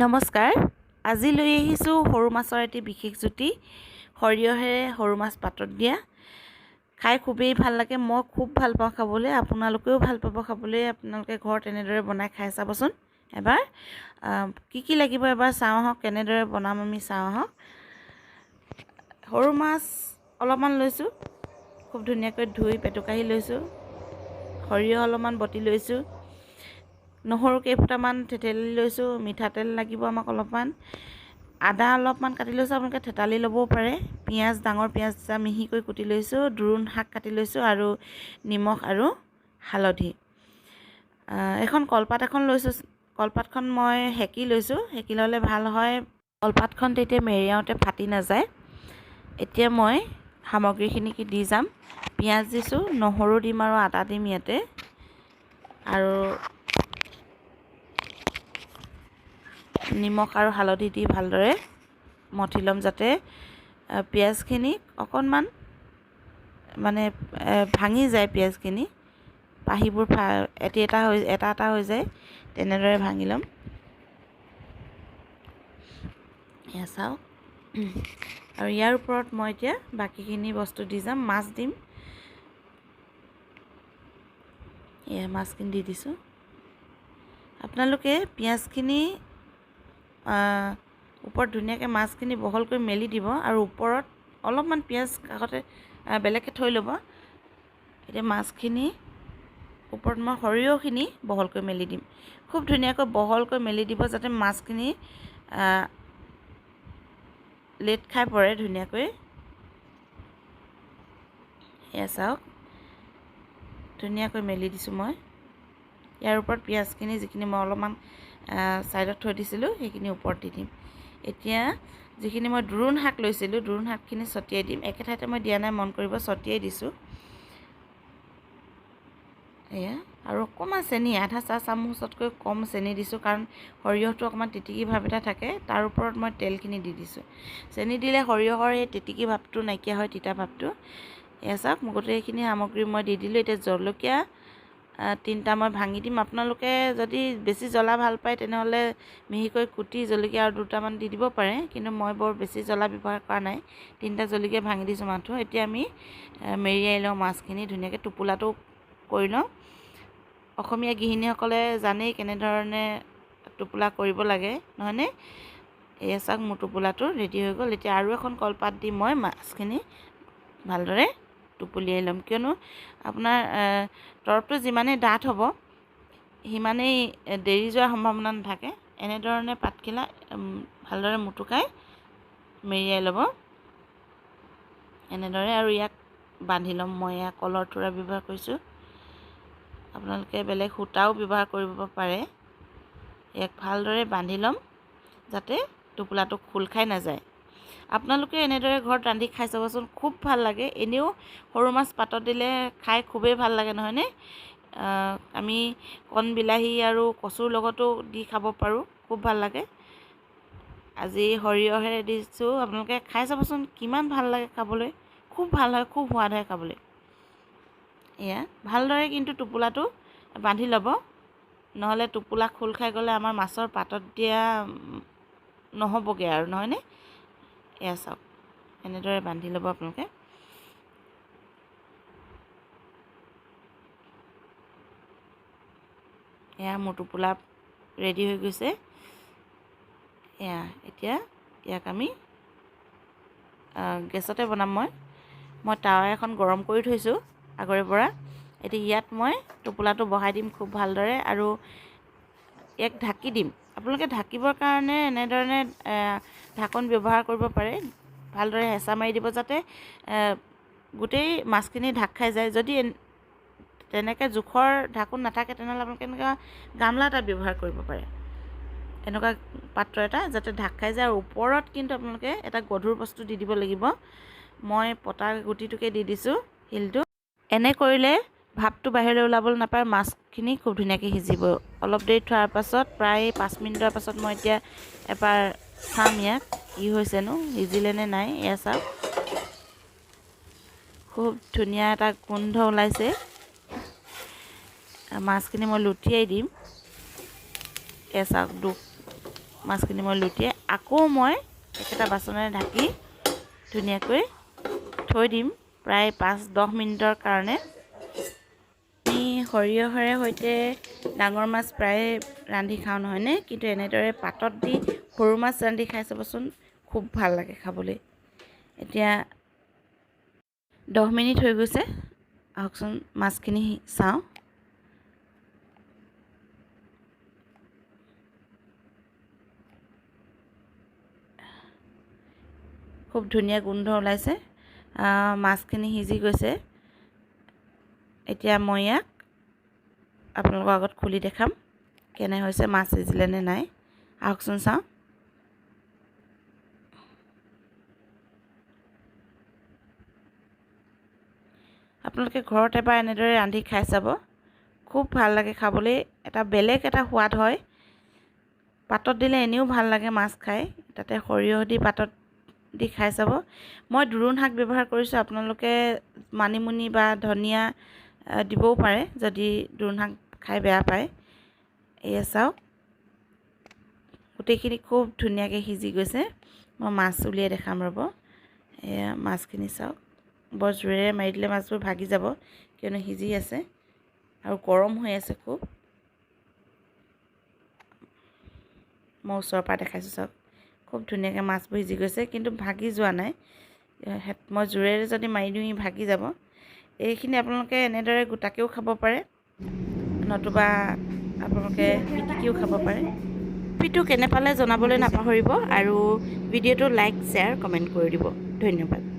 নমস্কাৰ, আজি লৈ আহিছোঁ সৰু মাছৰ এটি বিশেষ জুতি, সৰিয়হেৰে সৰু মাছ পাতত দিয়া। খাই খুবেই ভাল লাগে, মই খুব ভাল পাওঁ খাবলৈ, আপোনালোকেও ভাল পাব খাবলৈ। আপোনালোকে ঘৰত এনেদৰে বনাই খাই চাবচোন এবাৰ। কি কি লাগিব এবাৰ চাওঁ আহক, কেনেদৰে বনাম আমি চাওঁ আহক। সৰু মাছ অলপমান লৈছোঁ, খুব ধুনীয়াকৈ ধুই পেটুকাহি লৈছোঁ, সৰিয়হ অলপমান বটি লৈছোঁ, নহৰু কেইফুটামান থেতেলি লৈছোঁ, মিঠাতেল লাগিব আমাক অলপমান, আদা অলপমান কাটি লৈছোঁ, আপোনালোকে থেতালি ল'বও পাৰে, পিঁয়াজ ডাঙৰ পিঁয়াজ এটা মিহিকৈ কুটি লৈছোঁ, দোৰোণ শাক কাটি লৈছোঁ আৰু নিমখ আৰু হালধি। এখন কলপাত এখন লৈছোঁ, কলপাতখন মই সেকি লৈছোঁ, সেকি ল'লে ভাল হয়, কলপাতখন তেতিয়া মেৰিয়াওঁতে ফাটি নাযায়। এতিয়া মই সামগ্ৰীখিনি দি যাম, পিঁয়াজ দিছোঁ, নহৰু দিম আৰু আদা দিম ইয়াতে, আৰু নিমখ আৰু হালধি দি ভালদৰে মঠি ল'ম, যাতে পিঁয়াজখিনি অকণমান মানে ভাঙি যায়, পিঁয়াজখিনি পাহিবোৰ এটি এটা হৈ এটা এটা হৈ যায়, তেনেদৰে ভাঙি ল'ম। এয়া চাওক, আৰু ইয়াৰ ওপৰত মই এতিয়া বাকীখিনি বস্তু দি যাম। মাছ দিম, এয়া মাছখিনি দি দিছোঁ। আপোনালোকে পিঁয়াজখিনি ওপৰত ধুনীয়াকৈ মাছখিনি বহলকৈ মেলি দিব আৰু ওপৰত অলপমান পিঁয়াজ কাষতে বেলেগকৈ থৈ ল'ব। এতিয়া মাছখিনি ওপৰত মই সৰিয়হখিনি বহলকৈ মেলি দিম, খুব ধুনীয়াকৈ বহলকৈ মেলি দিব যাতে মাছখিনি লেট খাই পৰে ধুনীয়াকৈ। এয়া চাওক, ধুনীয়াকৈ মেলি দিছোঁ মই। ইয়াৰ ওপৰত পিঁয়াজখিনি যিখিনি মই অলপমান ছাইডত থৈ দিছিলোঁ সেইখিনি ওপৰত দি দিম। এতিয়া যিখিনি মই দোৰোণ শাক লৈছিলোঁ, দোৰোণ শাকখিনি ছটিয়াই দিম। একে ঠাইতে মই দিয়া নাই, মন কৰিব, ছটিয়াই দিছোঁ। এয়া আৰু অকণমান চেনি, আধা চাহ চামুচতকৈ কম চেনি দিছোঁ, কাৰণ সৰিয়হটো অকণমান তিতিকি ভাৱ এটা থাকে, তাৰ ওপৰত মই তেলখিনি দি দিছোঁ। চেনি দিলে সৰিয়হৰ এই তিতিকি ভাৱটো নাইকিয়া হয়, তিতা ভাৱটো। এয়া চাওক, গোটেইখিনি সামগ্ৰী মই দি দিলোঁ। এতিয়া জলকীয়া তিনিটা মই ভাঙি দিম। আপোনালোকে যদি বেছি জ্বলা ভাল পায় তেনেহ'লে মিহিকৈ কুটি জলকীয়া আৰু দুটামান দি দিব পাৰে, কিন্তু মই বৰ বেছি জ্বলা ব্যৱহাৰ কৰা নাই, তিনিটা জলকীয়া ভাঙি দিছোঁ মাথো। এতিয়া আমি মেৰিয়াই লওঁ মাছখিনি, ধুনীয়াকৈ টোপোলাটো কৰি লওঁ। অসমীয়া গৃহিণীসকলে জানেই কেনেধৰণে টোপোলা কৰিব লাগে, নহয়নে? এয়া চাওক, মোৰ টোপোলাটো ৰেডি হৈ গ'ল। এতিয়া আৰু এখন কলপাত দি মই মাছখিনি ভালদৰে টোপলিয়াই ল'ম, কিয়নো আপোনাৰ তৰপটো যিমানেই ডাঠ হ'ব সিমানেই দেৰি যোৱাৰ সম্ভাৱনা নাথাকে। এনেধৰণে পাতখিলা ভালদৰে মুটুকাই মেৰিয়াই ল'ব এনেদৰে, আৰু ইয়াক বান্ধি ল'ম। মই এয়া কলৰ থোৰা ব্যৱহাৰ কৰিছোঁ, আপোনালোকে বেলেগ সূতাও ব্যৱহাৰ কৰিব পাৰে। ইয়াক ভালদৰে বান্ধি ল'ম যাতে টোপোলাটো খোল খাই নাযায়। আপোনালোকে এনেদৰে ঘৰত ৰান্ধি খাই চাবচোন, খুব ভাল লাগে। এনেও সৰু মাছ পাতত দিলে খাই খুবেই ভাল লাগে, নহয়নে? আমি কণ বিলাহী আৰু কচুৰ লগতো দি খাব পাৰোঁ, খুব ভাল লাগে। আজি সৰিয়হেৰে দিছোঁ, আপোনালোকে খাই চাবচোন কিমান ভাল লাগে খাবলৈ, খুব ভাল হয়, খুব সোৱাদ হয় খাবলৈ। এয়া ভালদৰে কিন্তু টোপোলাটো বান্ধি ল'ব, নহ'লে টোপোলা খোল খাই গ'লে আমাৰ মাছৰ পাতত দিয়া নহ'বগৈ আৰু, নহয়নে? এয়া চাওক, এনেদৰে বান্ধি ল'ব আপোনালোকে। এয়া মোৰ টোপোলা ৰেডি হৈ গৈছে। এয়া এতিয়া ইয়াক আমি গেছতে বনাম। মই তাৱা এখন গৰম কৰি থৈছোঁ আগৰে পৰা। এতিয়া ইয়াত মই টোপোলাটো বহাই দিম খুব ভালদৰে আৰু ইয়াক ঢাকি দিম। আপোনালোকে ঢাকিবৰ কাৰণে এনেধৰণে ঢাকোন ব্যৱহাৰ কৰিব পাৰে, ভালদৰে হেঁচা মাৰি দিব যাতে গোটেই মাছখিনি ঢাক খাই যায়। যদি তেনেকৈ জোখৰ ঢাকোন নাথাকে তেনেহ'লে আপোনালোকে এনেকুৱা গামলা এটা ব্যৱহাৰ কৰিব পাৰে, এনেকুৱা পাত্ৰ এটা যাতে ঢাক খাই যায়। আৰু ওপৰত কিন্তু আপোনালোকে এটা গধুৰ বস্তু দি দিব লাগিব। মই পতা গুটিটোকে দি দিছোঁ, শিলটো। এনে কৰিলে ভাপটো বাহিৰলৈ ওলাবলৈ নাপায়, মাছখিনি খুব ধুনীয়াকৈ সিজিব। অলপ দেৰি থোৱাৰ পাছত, প্ৰায় 5 মিনিটৰ পাছত মই এতিয়া এবাৰ চাম ইয়াক কি হৈছেনো, সিজিলে নে নাই। এয়া চাওক, খুব ধুনীয়া এটা গোন্ধ ওলাইছে। মাছখিনি মই লুটিয়াই দিম। এয়া চাওক, মাছখিনি মই লুটিয়াই আকৌ মই একেটা বাচনেৰে ঢাকি ধুনীয়াকৈ থৈ দিম প্ৰায় 5-10 মিনিটৰ কাৰণে। আমি সৰিয়হৰে সৈতে ডাঙৰ মাছ প্ৰায়ে ৰান্ধি খাওঁ নহয়নে, কিন্তু এনেদৰে পাতত দি সৰু মাছ ৰান্ধি খাই চাবচোন, খুব ভাল লাগে খাবলৈ। এতিয়া 10 মিনিট হৈ গৈছে, আহকচোন মাছখিনি চাওঁ। খুব ধুনীয়া গোন্ধ ওলাইছে, মাছখিনি সিজি গৈছে। এতিয়া মই ইয়াক আপোনালোকৰ আগত খুলি দেখাম কেনে হৈছে, মাছ সিজিলে নে নাই। আহকচোন চাওঁ। আপোনালোকে ঘৰত এবাৰ এনেদৰে ৰান্ধি খাই চাব, খুব ভাল লাগে খাবলৈ, এটা বেলেগ এটা সোৱাদ হয়। পাতত দিলে এনেও ভাল লাগে মাছ খাই, তাতে সৰিয়হ দি পাতত দি খাই চাব। মই দোৰোণ শাক ব্যৱহাৰ কৰিছোঁ, আপোনালোকে মানিমুনি বা ধনিয়া দিবও পাৰে যদি দোৰোণ শাক খাই বেয়া পায়। এয়া চাওক, গোটেইখিনি খুব ধুনীয়াকৈ সিজি গৈছে। মই মাছ উলিয়াই দেখাম ৰ'ব। এয়া মাছখিনি চাওক, বৰ জোৰেৰে মাৰি দিলে মাছবোৰ ভাগি যাব, কিয়নো সিজি আছে আৰু গৰম হৈ আছে খুব। মই ওচৰৰ পৰা দেখাইছোঁ চাওক, খুব ধুনীয়াকৈ মাছবোৰ সিজি গৈছে, কিন্তু ভাগি যোৱা নাই। মই জোৰেৰে যদি মাৰি দিওঁ ই ভাগি যাব। এইখিনি আপোনালোকে এনেদৰে গোটাকৈও খাব পাৰে, নতুবা আপোনালোকে পিটিকিও খাব পাৰে। ৰেচিপিটো কেনে পালে জনাবলৈ নাপাহৰিব আৰু ভিডিঅ'টো লাইক, শ্বেয়াৰ, কমেণ্ট কৰি দিব। ধন্যবাদ।